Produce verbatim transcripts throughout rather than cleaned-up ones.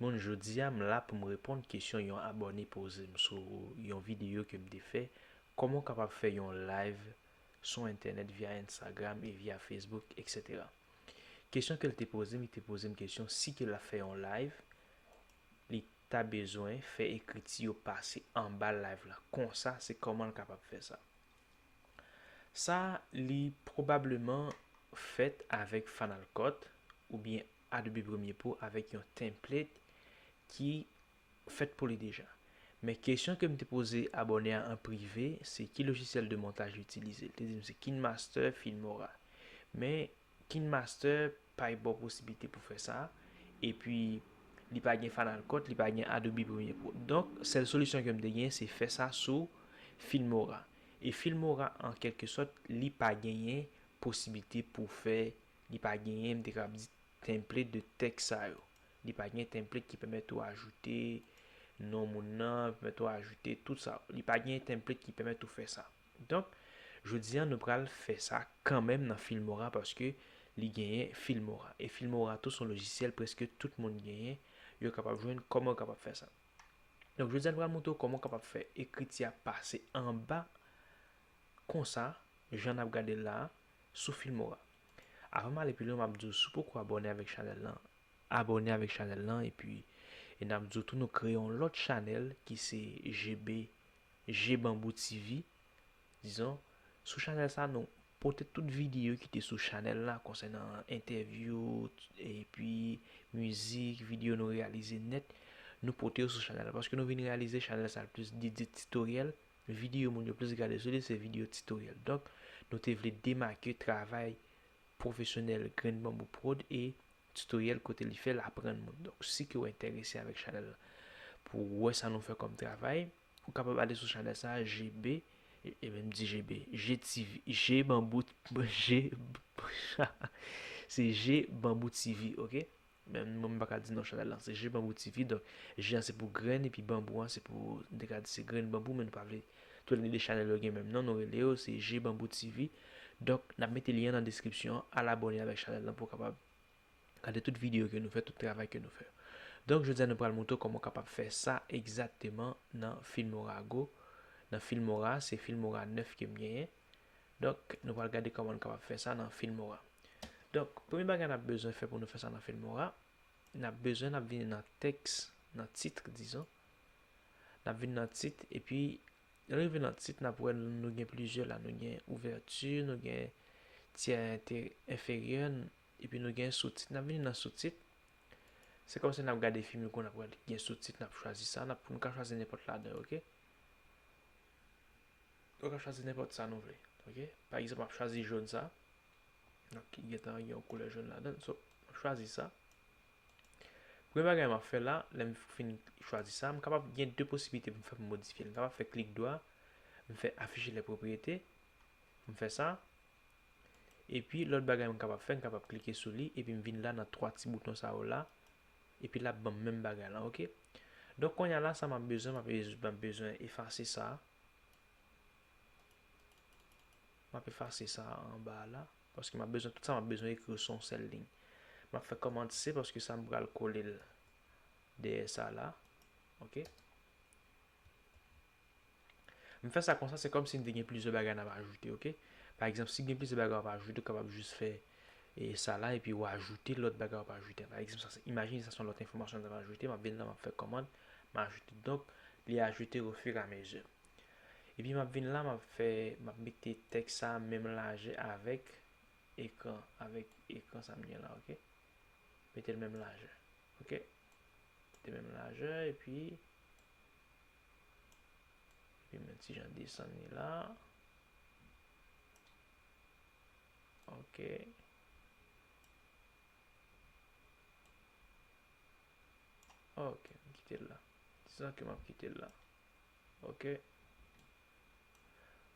Moun, jodi a m la pou m reponn kesyon yon abòne poze m sou yon videyo ke m te fè, kòman w kapab fè yon live sou entènèt via Instagram e via Facebook, et cetera. Kesyon ke l te poze m, li te poze m kesyon si ke l ap fè yon live, li ta bezwen fè ekriti yo pase anba live la. Konsa, se kòman l kapab fè sa. Sa, li pwobableman fèt avèk Final Cut oubyen Adobe Premiere Pro avèk yon template ki fèt pou li deja. Men kesyon ke m te poze abòne a an prive, se ki lojisyèl de montaj li itilize. Li te di m se KineMaster, Filmora. Men KineMaster pa ba w posiblite pou fè sa. Epi, li pa gen Final Cut, li pa gen Adobe Premiere Pro. Donk, sèl solisyon ke m te gen, se fè sa sou Filmora. E Filmora, an kèlke sòt, li pa genyen posiblite pou fè, li pa genyen, m te kapab di, template de tèks sa yo. Li pa gen template ki pèmèt ou ajoute non moun nan, pèmèt ou ajoute tout sa. Li pa gen template ki pèmèt ou fè sa. Donk, jodi a, nou pral fè sa kanmenm nan Filmora paske li genyen Filmora. E Filmora tou se yon lojisyèl prèske tout moun genyen. Yo kapab jwenn kòman yo kapab fè sa. Donk, jodi a, nou pral montre w kòman w kapab fè ekriti a pase anba konsa, jan n ap gade l la a, sou Filmora. Avan m ale pi lwen, m ap di w, si w poko abòne avèk chanèl lan, abòne avèk chanèl lan, epi, e n ap di w tou, nou kreye yon lòt chanèl ki se G B, G Bambou T V, dizon. Sou chanèl sa, nou pote tout videyo ki te sou chanèl la konsènan entèvyou, epi mizik, videyo nou reyalize nèt, nou pote yo sou chanèl la. Paske nou vin reyalize chanèl sa l plis dede titoryèl, videyo moun yo plis gade sou li, se videyo titoryèl. Donk, nou te vle demake travay pwofesyonèl Grenn Banbou Prod e titoryèl kote li fè l aprann moun. Donk, si ke w enterese avèk chanèl la, pou w wè sa nou fè kòm travay, ou kapab ale sou chanèl sa a, G B, e, e menm di G B, G T V, G Bambou, G, se G Bambou T V, oke? Men mwen, m pa ka di non chanèl lan, se G Bambou T V, donk, G an se pou grenn, epi banbou an se pou, m te ka di se grenn banbou, men nou pa vle, toulède chanèl yo gen menm non, nou rele yo, se G Bambou T V. Donk, n ap mete lyen an nan deskripsyon an, al abòne avèk chanèl lan pou w kapab gade tout videyo ke nou fè, tout travay ke nou fè. Donk, jodi a, nou pral montre w kòman w kapab fè sa egzakteman nan Filmora Go. Nan Filmora, se Filmora nèf ke m genyen. Donk, nou pral gade kòman n kapab fè sa nan Filmora. Donk, premye bagay n ap bezwen fè pou nou fè sa nan Filmora, n ap bezwen, n ap vin nan tèks, nan tit, dizon. N ap vin nan tit, epi lè n rive nan tit, n ap wè nou, nou gen plizyè la. Nou gen ouvèti, nou gen tyè ente-, enferyè, epi nou gen soutit. N ap vin nan soutit. Se kòmsi n ap gade fim yo, kou n ap gade gen soutit, n ap chwazi sa, n ap, nou ka chwazi nenpòt ladan yo, oke? Nou ka chwazi nenpòt sa nou vle, oke? Pa egzanp, m ap chwazi jòn sa. Donk, ki gentan gen yon koulè jòn ladan l. So, m ap chwazi sa. Premye bagay m ap fè la, lè m fin chwazi sa, m kapab gen de posiblite pou m fè pou m modifye l. M kapab fè klik dwa, m fè afficher les propriétés, m fè sa. Epi, lòt bagay m kapab fè, m kapab klike sou li, epi m vin la nan twa ti bouton sa yo la, epi l ap ban m menm bagay la, oke? Donk, kounye a la, sa m ap bezwen, m ap bez-, m ap bezwen efase sa. M ap efase sa anba a la, paske m ap bezwen, tout sa m ap bezwen ekri yo sou yon sèl liy. M ap fè kòmand C, paske sa m pral kole l dèyè sa la. Oke? M fè sa konsa, se kòmsi n te gen plizyè bagay n ap ajoute, oke? Pa egzanp, si gen plizyè bagay w ap ajoute, ou kapab jis fè, e, sa la, epi w ajoute lòt bagay w ap ajoute. Pa egzanp, sa se, imajine sa se yon lòt enfòmasyon n t ap ajoute, m ap vin la, m ap fè kòmand, m ajoute. Donk, li ajoute au fur et à mesure. Epi m ap vin la, m ap fè, m ap mete tèks sa menm lajè avèk ekran, avèk ekran sa m gen la, oke? Mete l menm lajè, oke? Mete menm lajè, epi, epi m yon ti jan desann li la. Oke. Oke, m kite l la. Dizon ke m ap kite l la. Oke.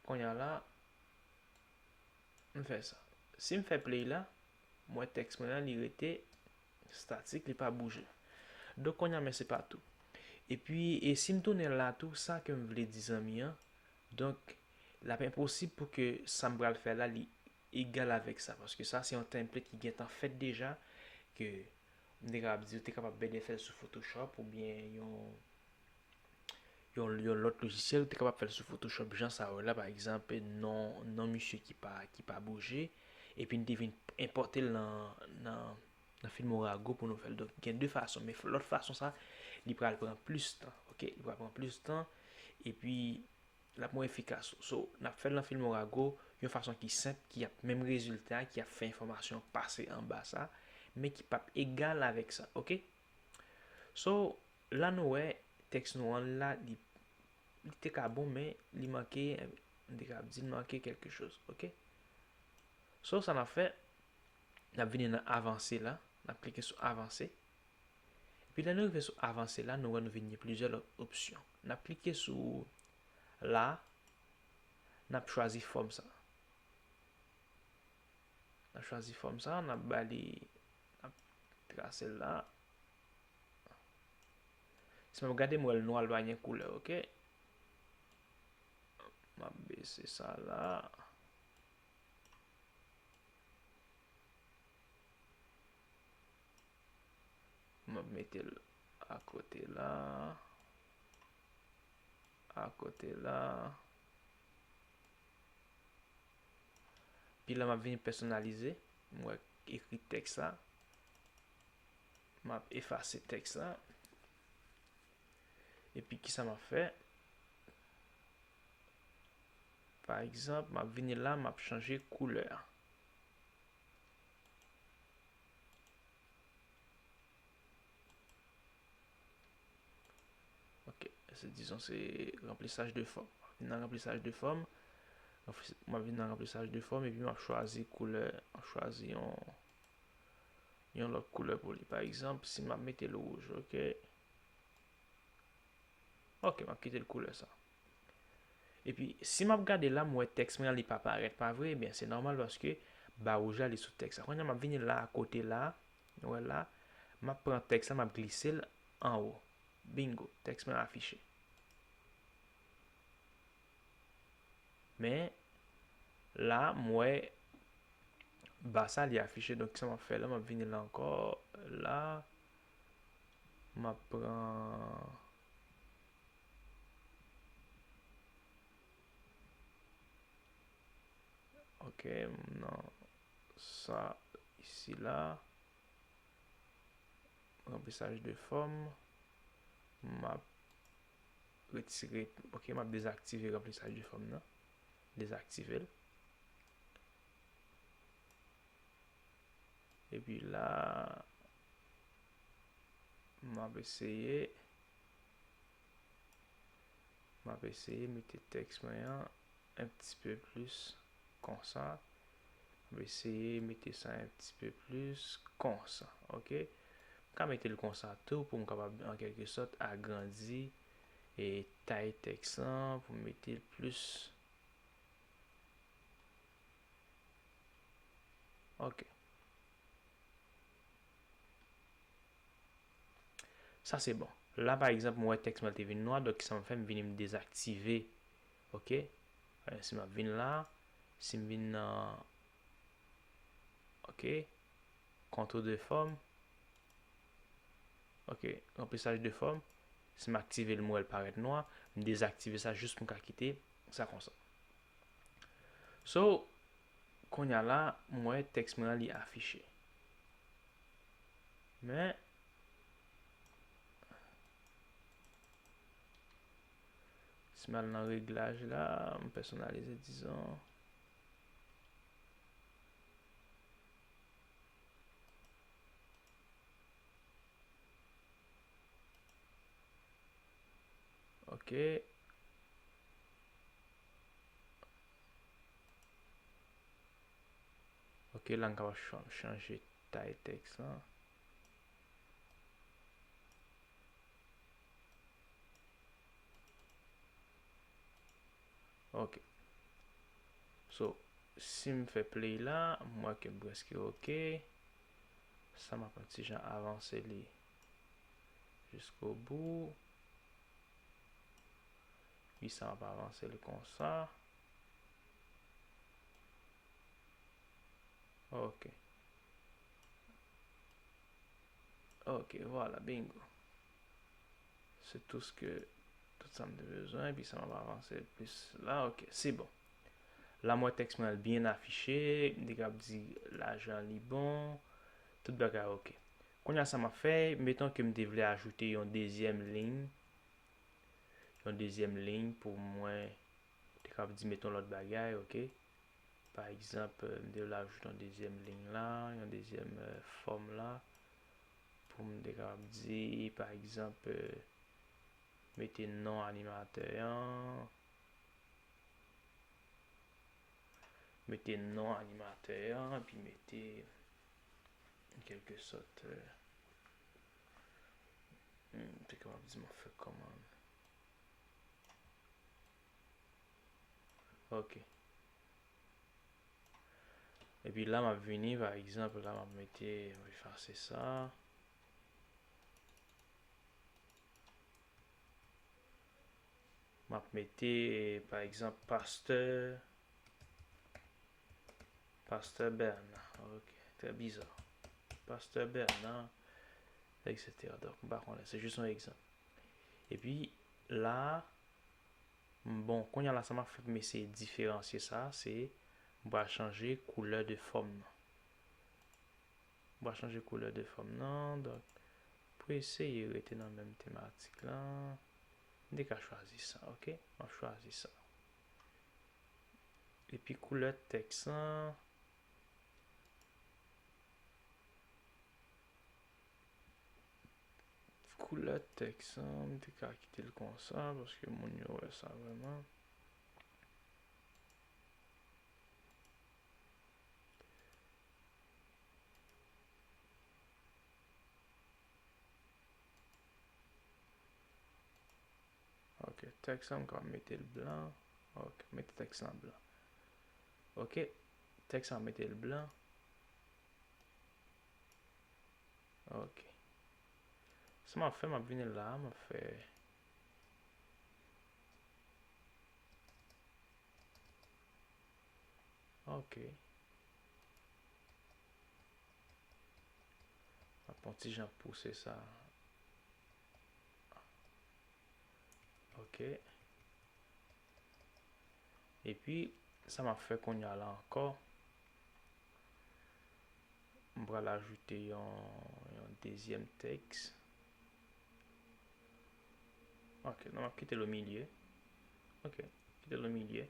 Kounye a la, m fè sa. Si m fè play la, m wè tèks mwen an, li rete statik, li pa bouje. Donk, kounye a, men se pa tou. Epi, e si m tounen la tou, sa ke m vle di zanmi an, donk, l ap enposib pou ke sa m pral fè la, li egal avèk sa, paske sa se yon template ki gentan fèt deja, ke m te kapab di, ou te kapab bèdè fè l sou Photoshop oubyen yon, yon, yon lòt lojisyèl, ou te kapab fè l sou Photoshop, jan sa yo la, pa egzanp, non, non misye ki pa, ki pa bouje, epi n te vin enpòte l nan, nan, nan Filmorago pou nou fè l. Donk, gen de fason, men lòt fason sa, li pral pran plis tan, oke? Li pral pran plis tan, epi l ap mwen efikas. So, n ap fè l nan Filmorago, yon fason ki senp, ki ap menm rezilta, ki ap fè enfòmasyon pase anba sa, men ki p ap egal avèk sa, oke? So, la nou wè, tèks nou an la, li, li te ka bon, men li manke, m te ka di l manke kèlke choz, oke? So, sa n ap fè, n ap vini nan avanse la, n ap klike sou avanse. Epi lè nou rive sou avanse la, nou wè nou vin gen plizyè lòt opsyon. N ap klike sou la, n ap chwazi fòm sa. N ap chwazi fòm sa, n ap ba li, n ap trase l la. Si m ap gade, m wè l nwa, l pa gen koulè, oke? M ap bese sa la. M ap mete l akote la. Akote la. Pi la, m ap vin pèsonalize. M wè ekri tèks la. M ap efase tèks la. Epi, kisa m ap fè? Pa egzanp, m ap vini la, m ap chanje koulè a. Ok, se, dizon, se ranplisaj de fòm. Vin nan ranplisaj de fòm. Ranplis-, m ap vin nan ranplisaj de fòm epi m ap chwazi koulè, m ap chwazi yon, yon lòt koulè pou li. Pa egzanp, si m ap mete l wouj, ok. Ok, m ap kite l koulè sa. Epi, si m ap gade la, m wè tèks mwen an li pa parèt, pa vre? Ebyen, se nòmal paske ba wouj la li sou tèks la. Kounye a, m ap vini la, akote la, nou wè la, m ap pran tèks la, m ap glise l anwo. Bingo, tèks mwen afiche. Men, la, m wè ba sa li afiche, donk sa m ap fè la, m ap vini la ankò, la, m ap pran Ok, m nan sa isi la. Ranplisaj de fòm. M ap retire, ok, m ap dezaktive ranplisaj de fòm nan. Dezaktive l. Epi la, m ap eseye M ap eseye mete tèks mwen an un petit peu plus konsa. M ap eseye mete sa un petit peu plus konsa, ok? M ka mete l konsa tou pou m kapab, an kèlke sòt, agrandi e tay tèks lan pou m mete l plis. Ok. Sa se bon. La, pa egzanp, mwen wè tèks mwen te vin nwa, donk sa m fè, m vini m dezaktive. Ok? Eh, si m ap vin la, si m vin nan, ok, contour de forme, ok, ranplisaj de fòm, si m aktive l, m wè l parèt nwa, m dezaktive sa jis pou m ka kite sa konsa. So, kounye a la, m wè tèks mwen an li afiche. Men, si m al nan reglaj la, m pèsonalize, dizon. Ok. Ok, la m kapab chan-, chanje tay tèks lan. Ok. So, si m fè play la, m wè ke m prèske ok. Sa m ap yon ti jan avanse li jiskobou. Wi, sa m ap avanse li konsa. Ok. Ok, vwala, bingo. Se tout sa ke, tout sa m te bezwen, epi sa m ap avanse plis la, ok, se bon. La, m wè tèks mwen byen afiche, m te kab di lajan li bon, tout bagay ok. Kounye a sa m ap fè, meton ke m te vle ajoute yon dezyèm liy, yon dezyèm liy pou mwen, te kab di meton lòt bagay, ok. Pa egzanp, euh, m te vle ajoute yon dezyèm liy la, yon dezyèm, euh, fòm la, pou m te kab di, pa egzanp, euh, mete non animatè an, mete non animatè an, epi mete, an kèlke sòt, euh, hmm, m te kab di m ap fè kòman. Ok. Epi la, m ap vini, pa egzanp, la, m ap mete, m ap efase sa. M ap mete, pa egzanp, pastè, pastè Bèna. Ok, trè biza. Pastè Bèna, et cetera. Donk, m pa konnen, se jis yon egzanp. Epi, la, bon, kounye a la, sa m ap fè pou m eseye diferansye sa, se m pral chanje koulè de fòm nan. M pral chanje koulè de fòm nan. Donk, pou eseye rete nan menm tematik la, m te ka chwazi sa, ok? M ap chwazi sa. Epi koulè tèks lan, koulè tèks lan, m te ka kite l konsa, paske moun yo wè sa vrèman. Ok, tèks lan, m ka mete l blan. Ok, mete tèks lan blan. Ok, tèks lan, mete l blan. Ok. Sa m ap fè, m ap vini la, m ap fè. Ok. M ap yon ti jan pouse sa. Ok. Epi, sa m ap fè kounye a la ankò, m pral ajoute yon, yon dezyèm tèks. Ok, non, m ap kite l o milye. Ok, kite l o milye.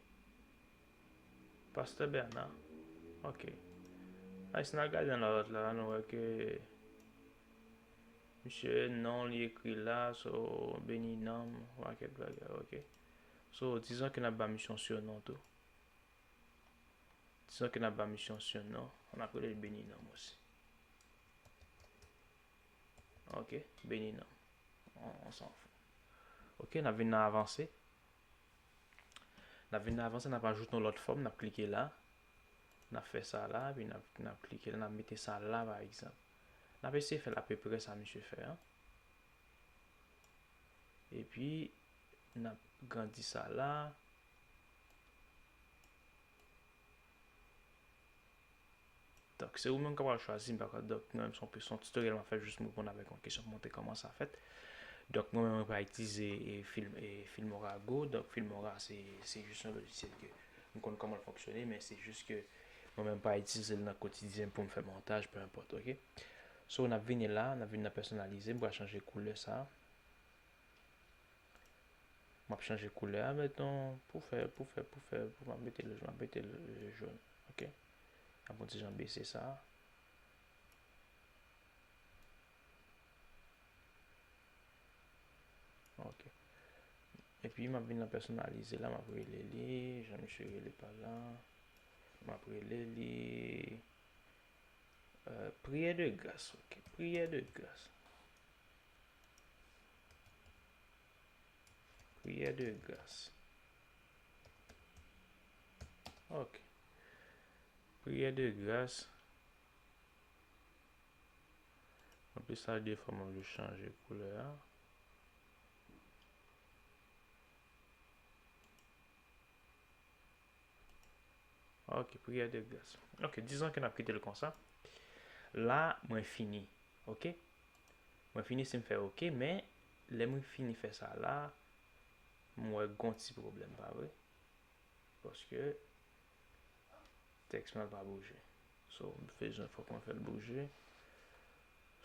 Pastè Bèna. Ok. Ay, si n al gade nan lòt la, nou wè ke misye, non li ekri la, so, beni nanm, yon pakèt bagay, ok. So, dizon ke n ap ba misye yon sinon tou. Dizon ke n ap ba misye yon sinon, n ap rele l beni nanm osi. Ok, beni nanm. On, on s'en fout. Ok, n ap vin nan avanse. N ap vin nan avanse, n ap ajoute yon lòt fòm, n ap klike la. N ap fè sa la, epi n ap, n ap klike la, n ap mete sa la, pa egzanp. N ap eseye fè l apeprè sa misye fè an. Epi, n ap grandi sa la. Donk, se ou menm k ap pral chwazi, m pa ka, donk, mwen menm, se yon, se yon tutorial m ap fè jis m reponn avèk yon kesyon pou montre kòman sa fèt. Donk, mwen menm, mwen pa itilize, e, film, e, Filmora Go. Donk, Filmora, se, se jis yon lojisyèl ke m konn kòman l fonksyone, men se jis ke mwen menm, m pa itilize l nan kotidyen pou m fè montaj, pe enpòt, ok? So, n ap vini la, n ap vin nan pèsonalize, m pral chanje koulè sa. M ap chanje koulè a, meton, pou fè, pou fè, pou fè, pou m ap mete l, m ap mete l jòn, ok? M ap yon ti jan bese sa. Ok. Epi, m ap vin nan pèsonalize la, m ap rele li, jan misye rele pa la. M ap rele li, euh, priyè de gras, ok. Priyè de gras. Priyè de gras. Ok. Priyè de gras. Anplis sa, de fwa m ap jis chanje koulè a. Ok, priyè de gras. Ok, dizon ke n ap kite l konsa. La, mwen fini. Ok? Mwen fini si m fè oke, men lè mwen fini fè sa la, m wè gon ti pwoblèm, pa vre? Paske tèks mwen pa bouje. So, m bezwen, fòk mwen fè l bouje.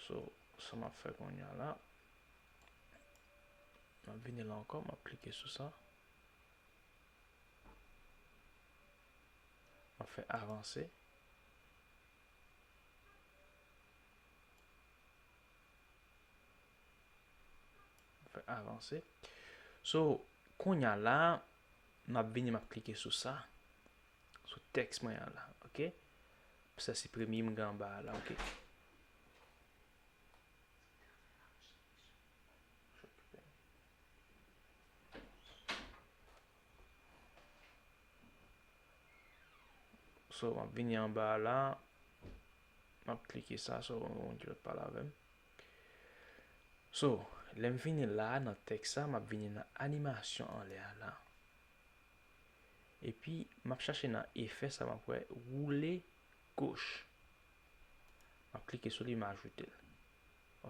So, sa m ap fè kounye a la, m ap vini la ankò, m ap klike sou sa. M ap fè avanse. M ap fè avanse. So, kounye a la, m ap vini, m ap klike sou sa. Sou tèks mwen an la, oke? Sa se premye m gen anba a la, oke? So, m ap vini anba a la, m ap klike sa, so, yon moun ki lòt pale avè m. So, lè m vini la, nan tèks sa, m ap vini nan animasyon anlè a la. Epi, m ap chache nan efè sa m ap wè, woule goch. M ap klike sou li, m ajoute l.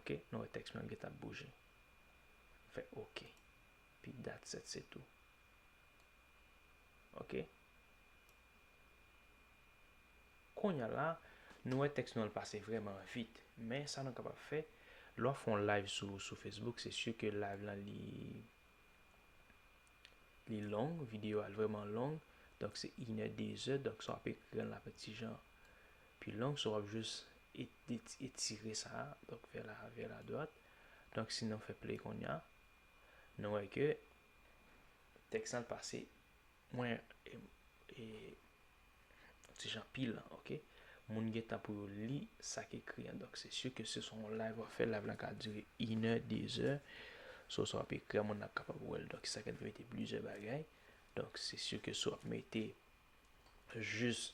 Oke, nou wè tèks mwen gentan ap bouje. M fè oke. Epi, that's it, se tou. Oke. Kounye a la, nou wè tèks nou an pase vrèman vit. Men sa nou kapab fè, lè w ap fè yon live sou, sou Facebook, se si ke live lan li, li long, videyo a vrèman long. Donk, se inè, dezè. Donk, sa w ap ekri an la fè ti jan pi long. So, w ap jis et-, et-, etire sa, donk, vers la, vers la droite. Donk, si nou fè play kounye a, nou wè ke tèks lan pase mwen, e, e, ti jan pi lan, oke? Moun gentan pou yo li sa k ekri an. Donk, se si ke se son live w ap fè, live lan ka dire inè, dezè. So, sa w ap ekri an, moun nan ap kapab wè l. Donk, sa k ap mete plizyè bagay. Donk, se si ke si w ap mete jis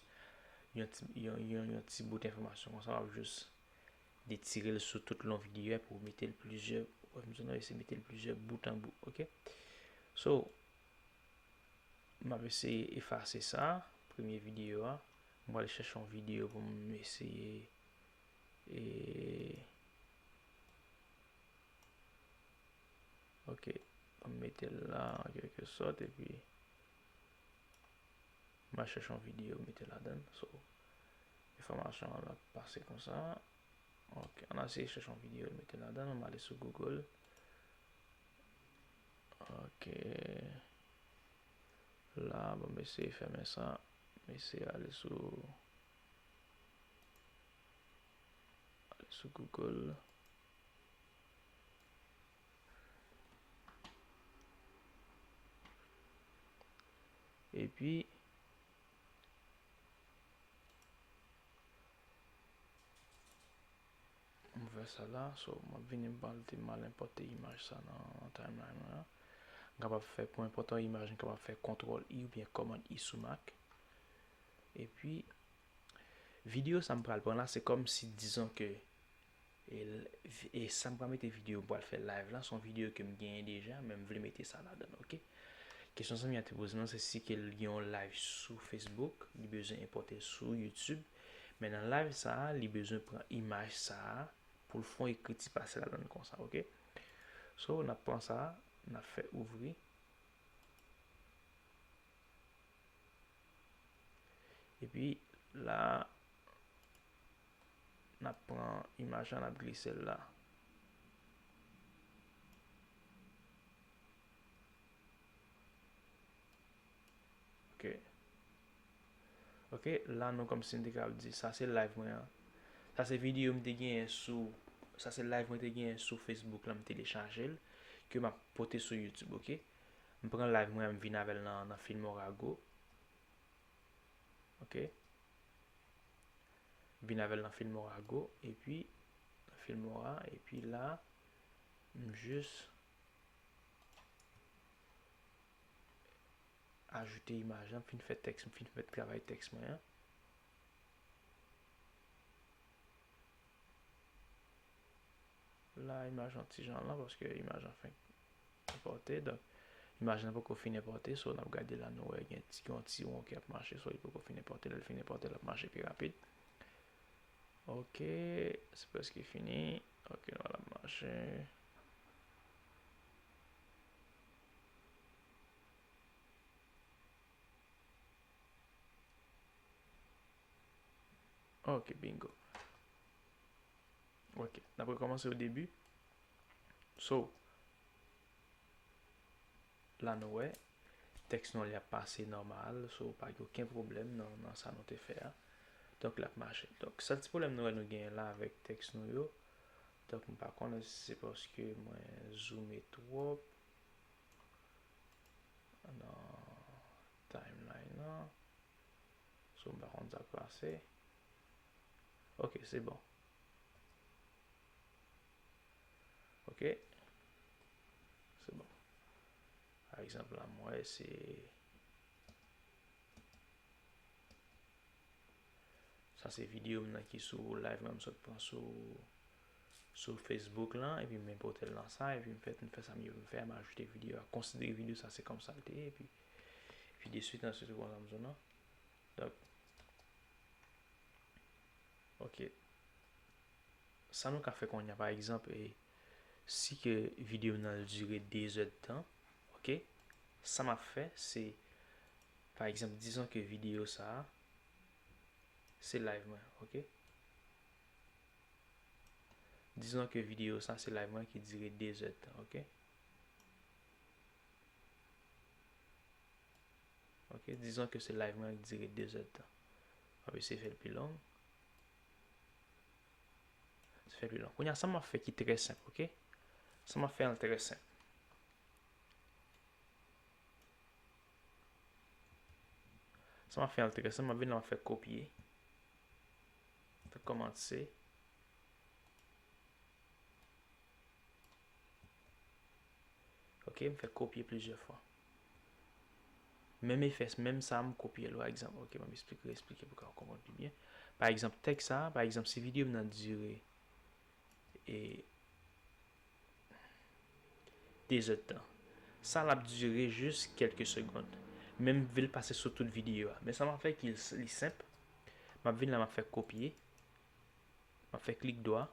yon ti, yon, yon, yon ti bout enfòmasyon konsa, w ap jis detire l sou tout lon videyo a pou w mete l plizyè, w ap jis eseye mete l plizyè bout an bout, oke? So, m ap eseye efase sa, premye videyo a. M pral chèche yon videyo pou m eseye, e, oke, m mete l la an kèlke sòt, epi m al chèche yon videyo, m mete ladan l. So, enfòmasyon an ap pase konsa. Ok, ann eseye chèche yon videyo, mete ladan l, m ale sou Google. Ok. La, bon, m eseye fèmen sa. M eseye ale sou, ale sou Google. Epi, m fè sa la, so, m ap vini, m pral te mal enpòte imaj sa nan, nan timeline mwen an. M kapab fè pou enpòte yon imaj, m kapab fè kontwòl I oubyen kòmand I sou Mac. Epi, videyo sa m pral pran la, se kòmsi, dizon ke, e, l-, e sa m pral mete videyo, m pral fè live la, se yon videyo ke m genyen deja, men m vle mete sa ladan l, ok? Kesyon zanmi a te poze m nan, se si ke l gen yon live sou Facebook, li bezwen enpòte l sou YouTube. Men nan live sa a, li bezwen pran imaj sa a pou l fè yon ekriti pase ladan l konsa, ok? So, n ap pran sa a, n ap fè ouvri. Epi la, n ap pran imaj la, n ap glise l la. Ok. Ok, la nou kòmsi n te kapab di, sa se live mwen an. Sa se videyo m te genyen sou, sa se live mwen te genyen sou Facebook la, m telechaje l, ke m ap pote sou YouTube, ok? M pran live mwen an, m vin avè l nan, nan Filmora Go. Ok. Vin avè l nan Filmora Go, epi nan Filmora, epi la, m jis ajoute imaj la, m fin fè tèks, m fin fè travay tèks mwen an. La, imaj lan ti jan lan, paske imaj lan fenk enpòte. Donk, imaj lan poko fin enpòte, so n ap gade la, nou wè gen ti, gen yon ti won ki ap mache, so li poko fin enpòte, lè l fin enpòte, l ap mache pi rapid. Ok, se prèske fini. Ok, nou al ap mache. Ok, bingo. Ok, n ap rekòmanse o debi. So, la nou wè, tèks nou an li ap pase nòmal, so pa gen okenn pwoblèm nan, nan sa nou te fè a. Donk, l ap mache. Donk, sèl ti pwoblèm nou wè nou genyen la avèk tèks nou yo. Donk, m pa konnen si se paske mwen zoome twòp nan timeline nan. So, m pa konn sa k pase. Ok, se bon. Ok. Se bon. Pa egzanp, la, m wè se, sa se videyo m nan ki sou live mwen m sot pran sou, sou Facebook lan, epi m enpòte l nan sa, epi m fè, m fè sa m ye pou m fè, m ajoute videyo a, konsidere videyo sa se kòm sa l te ye, epi, epi de suite, answit, ou konn sa m di w non. Donk, ok. Sa nou ka fè kounye a, pa egzanp, e, si ke videyo m nan dire de zè d tan, ok, sa m ap fè, se, pa egzanp, dizon ke videyo sa a, se live mwen, ok? Dizon ke videyo sa, se live mwen ki dire de zè d tan, ok? Ok, dizon ke se live mwen ki dire de zè d tan. M ap eseye fè l pi long. Se fè l pi long. Kounye a, sa m ap fè ki trè senp, ok? Sa m ap fè an trè senp. Sa m ap fè an trè senp, m ap vin la, m ap fè kopye. Fè kòmanse. Ok, m fè kopye plizyè fwa. Menm efè, menm sa, m kopye l, pa egzanp. Ok, m ap esplike, esplike pou w ka konprann pi byen. Pa egzanp, tèks sa, pa egzanp, si videyo m nan dire, e, de zè d tan. Sa l ap dire jis kèlke segonn. Men m vle l pase sou tout videyo a. Men sa m ap fè ki li senp. M ap vin la, m ap fè kopye. M ap fè klik dwa.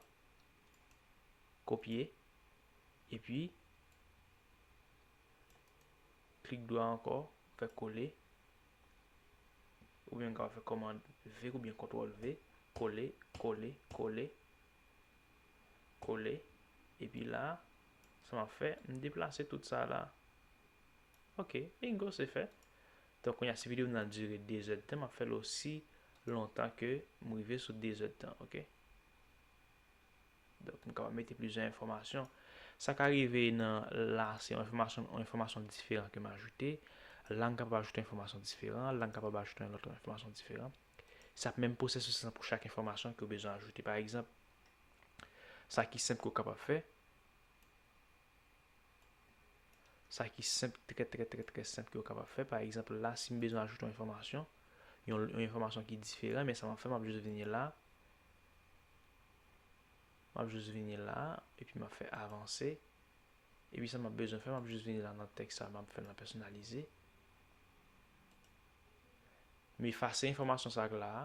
Kopye. Epi, klik dwa ankò, fè kole. Oubyen m kapab fè kòmand V oubyen kontwòl V. Kole, kole, kole. Kole. Epi la, sa m ap fè, m deplase tout sa la. Ok, bingo, se fè. Donk, kounye a, si videyo m nan dire de zè d tan, m ap fè l osi lontan ke m rive sou de zè d tan, ok? Donk, m kapab mete plizyè enfòmasyon. Sa ka rive nan la, se yon enfòmasyon, yon enfòmasyon diferan ke m ajoute. La, m kapab ajoute yon enfòmasyon diferan. La, m kapab ajoute yon lòt enfòmasyon diferan. Se ap menm pwosesis lan pou chak enfòmasyon ke w bezwen ajoute. Pa egzanp, sa ki senp ke w kapab fè, sa ki senp, trè, trè, trè, trè senp ke w kapab fè. Pa egzanp, la, si m bezwen ajoute yon enfòmasyon, yon, yon enfòmasyon ki diferan, men sa m ap fè, m ap jis vini la. M ap jis vini la, epi m ap fè avanse. Epi sa m ap bezwen fè, m ap jis vini la nan tèks sa, m ap fè l nan pèsonalize. M efase enfòmasyon sa k la a.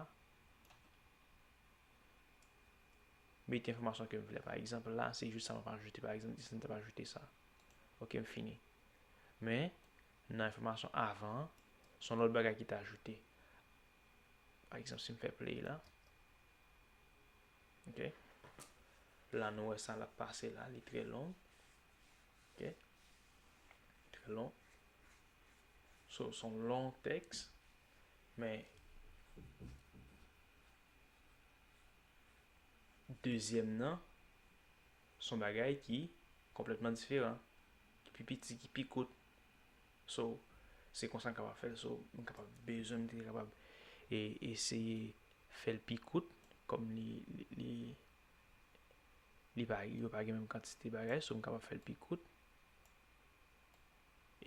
Mete enfòmasyon ke m vle. Pa egzanp, la, se jis sa m ap ajoute. Pa egzanp, si m t ap ajoute sa. Ok, m fini. Men, nan enfòmasyon avan an, se yon lòt bagay ki t ajoute. Pa egzanp, si m fè play la. Ok. La, nou wè sa l ap pase la, li trè long. Ok. Trè long. So, se yon long tèks, men dezyèm nan, se yon bagay ki konplètman diferan, ki pi piti, ki pi kout. So, se konsa m kapab fè l. So, m kapab bezwen, m te kapab e, eseye fè l pi kout, kòm li, li, li, li pa, yo pa gen menm kantite bagay, so m kapab fè l pi kout.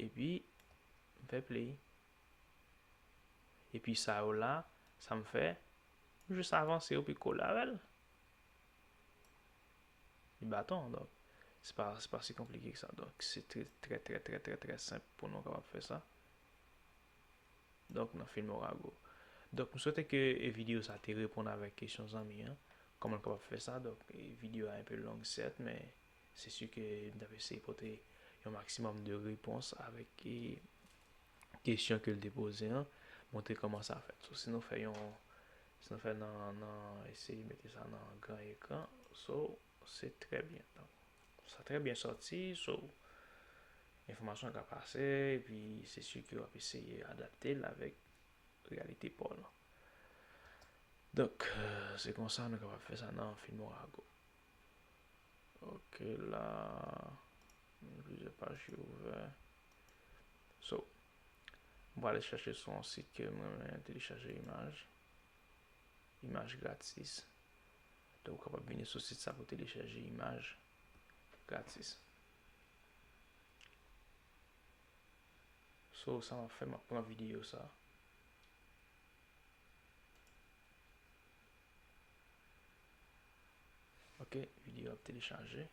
Epi, m fè play. Epi sa yo la, sa m fè, m jis avanse yo pi kole avè l. Li baton, donk, se pa, se pa si konplike ke sa. Donk, se trè, trè, trè, trè, trè, trè senp pou nou kapab fè sa. Donk, nan Filmorago. Donk, m swete ke, e, videyo sa te reponn avèk kesyon zanmi an. kòman l kapab fè sa. Donk, e, videyo a enpe long, sèt, men se si ke m t ap eseye pote yon maksimòm de repons avèk, e, kesyon ke l te poze an, montre kòman sa fèt. So, si nou fè yon, si nou fè nan, nan, eseye mete sa nan gran ekran, so, se trè byen. Donk, sa trè byen sòti, so, enfòmasyon ka pase, epi se si ke w ap eseye adapte l avèk reyalite pa w lan. Donk, euh, se konsa nou kapab fè sa nan FilmOrago. Ok, la, gen plizyè paj ki ouvè. So, m prale chache sou yon sit ke mwen renmen telechaje imaj. Imaj gratis. Donk, ou kapab vini sou sit sa pou telechaje imaj gratis. So, sa m ap fè, m ap pran videyo sa. Ok, videyo ap telechaje.